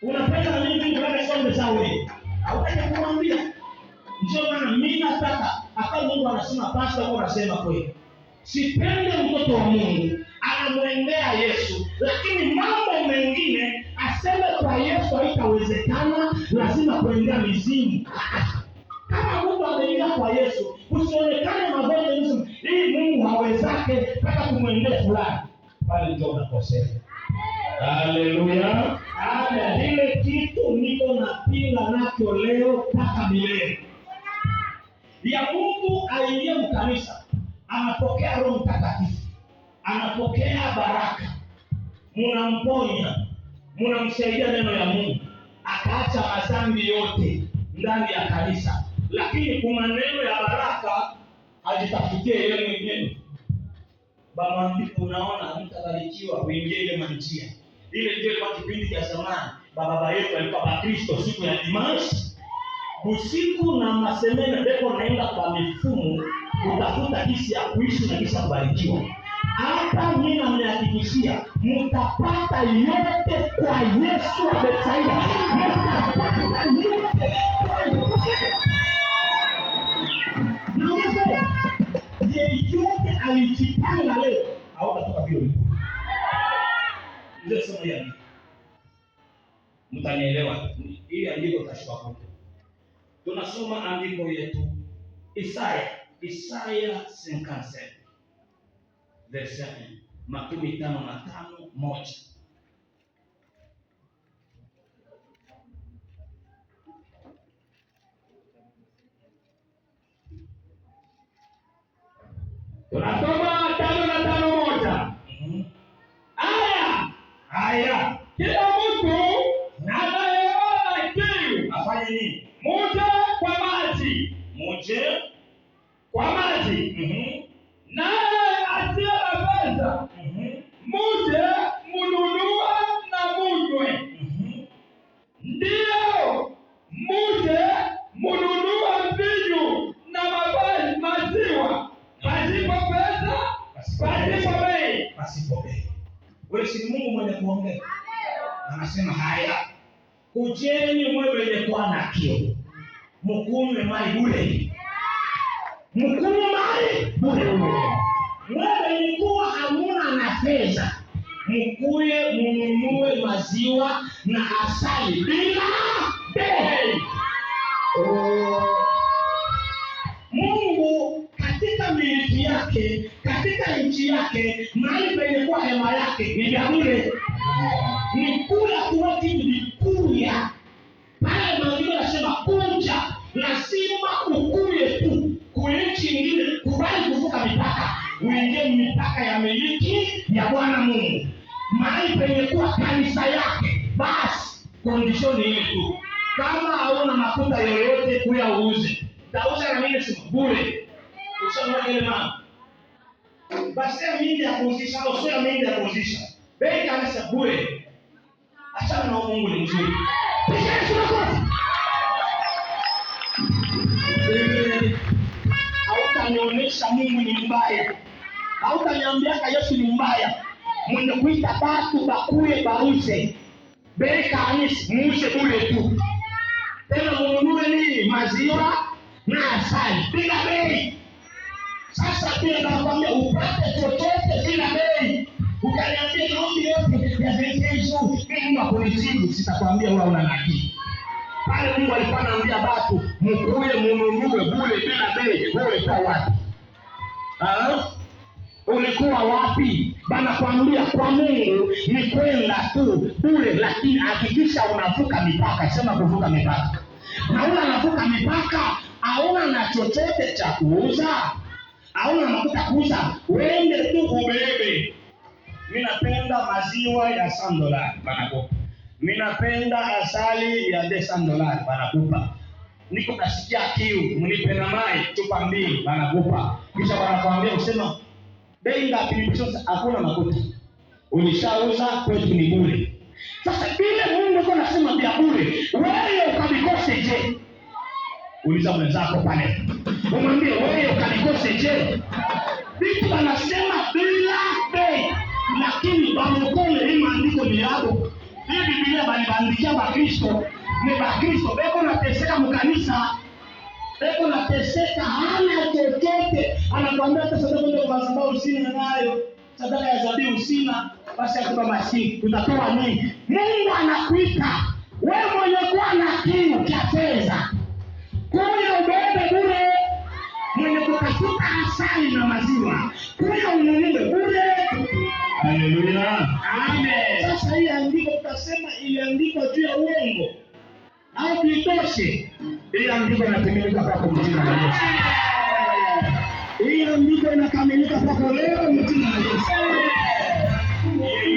Unapenda na mimi kulala sombe sawa wewe. Hautaki kumwambia. Ndio maana mimi nataka hata Mungu anasema, pastor kwa anasema kweli. Sipende mtoto wa Mungu anamwendea Yesu, lakini mambo mengine aseme kwa Yesu haitawezekana, lazima kuendea mizimu. Kama mtu ameingia kwa Yesu, usionekane magonjwa Yesu, hii Mungu hawezake mpaka kumwendea fulani. Pale ndio unakosea. Haleluya. Amen. Ile kitu niko napinga nacho leo mpaka milele. Ya Mungu aingie mkanisa, anapokea Roho Mtakatifu, anapokea baraka, munamponya, munamsaidia neno ya Mungu, akaacha mazambi yote ndani ya kanisa, lakini kwa maneno ya baraka ajitafutie yeye mwenyewe. Bamwambie, unaona, mtabarikiwa uingie ile manjia. Ile ndio ilikuwa kipindi cha zamani, baba yetu alikuwa Bakristo siku ya Dimanche usiku na masemene beko naenda kwa mifumo kutafuta jinsi ya kuishi na jinsi ya kubarikiwa. Hata mimi namehakikishia mtapata yote kwa Yesu wa Betsaida, mtapata yote kwa Yesu. Nauliza, yeyote alijipanga leo hawatatoka vile ulikuwa. Ndio somo hili andiko. Mtanielewa. Hii andiko tashuka kote. Tunasoma andiko yetu Isaya, Isaya 57 verset 1, 55:1. Tunasoma 55:1. Aya, Haya, kila mtu anayeona kiu afanye nini? muje kwa maji, Muje. kwa maji. Naye asiye na pesa muje mununue na munywe. Ndiyo, muje mununue mvinyo na maziwa pasipo pesa, pasipo bei. Pasipo bei. Wewe si Mungu mwenye kuongea. Anasema haya, kujeni mwe wenye kuwa na kiu, mkunywe maji bure, mkunywe maji bure. Mwe wenye kuwa hamuna na fedha, mkuye mununue maziwa na asali bila bei. Oh. Mungu katika miliki yake, katika nchi yake, mahali penye kuwa hema yake ni vya bure. Ni kula kuwa kitu ni kuya. Pale maandiko yanasema kunja, lazima ukuye tu. Kuna nchi nyingine kubali kuvuka mipaka, uingie mipaka ya miliki ya Bwana Mungu. Mahali penye kuwa kanisa yake, basi condition ni ile tu. Kama hauna mafuta yoyote kuya uuze. Tauza na mimi si bure. Ushaona ile mama. Basi mimi ya kuuzisha au sio mimi ya kuuzisha. Bei kanisa bure. Achana na Mungu ni mzuri. Piga Yesu makofi. Hautanionyesha Mungu ni mbaya. Hautaniambia Yesu ni mbaya. Mwenye kuita watu bakuye bauze. Bei kanisa muuze bure tu. Tena mununue nini? Maziwa na asali bila bei. Sasa pia nakwambia upate chochote bila bei. Ukaniambia maombi yote ya Yesu, mimi Mungu akunijibu, sitakwambia wewe una nabii. Pale Mungu alikuwa anaambia watu mkuye mununue bure bila bei. Wewe ulikuwa wapi? Ulikuwa wapi? Bana kwambia kwa Mungu ni kwenda tu bure, lakini hakikisha unavuka mipaka. Sema kuvuka mipaka. Na ule anavuka mipaka, hauna na chochote cha kuuza, hauna mafuta kuuza, uende tu ubebe. Mimi napenda maziwa ya $100 banakupa. Mimi napenda asali ya $200 banakupa. Niko nasikia kiu, mnipe na maji chupa 2 banakupa. Kisha wanakuambia usema bei ngapi? Sasa hakuna makuta. Ulishauza kwetu ni bure. Sasa vile Mungu alikuwa anasema vya bure, wewe ukabikose je? Uliza mwenzako pale. Umwambie wewe ukabikose je? Vitu wanasema bila bei, lakini balokole hii maandiko ni yako. Hii Biblia balibandikia Bakristo, ni Bakristo beko nateseka mkanisa, beko nateseka, hana chochote, anakwambia hata sadaka ndio kwa sababu sina nayo, sadaka ya zabihu sina, basi akupa maskini, tutatoa nini? Mungu anakuita wewe mwenye kuwa na kiu cha fedha, kuja ubebe bure, mwenye kutafuta asali na maziwa, kuja ununue bure. Haleluya. Amen. Sasa hii andiko tutasema iliandikwa juu ya uongo au tuitoshe? Hii andiko inatimilika kwako kwa jina la Yesu. Hii andiko inakamilika kwako leo kwa jina la Yesu.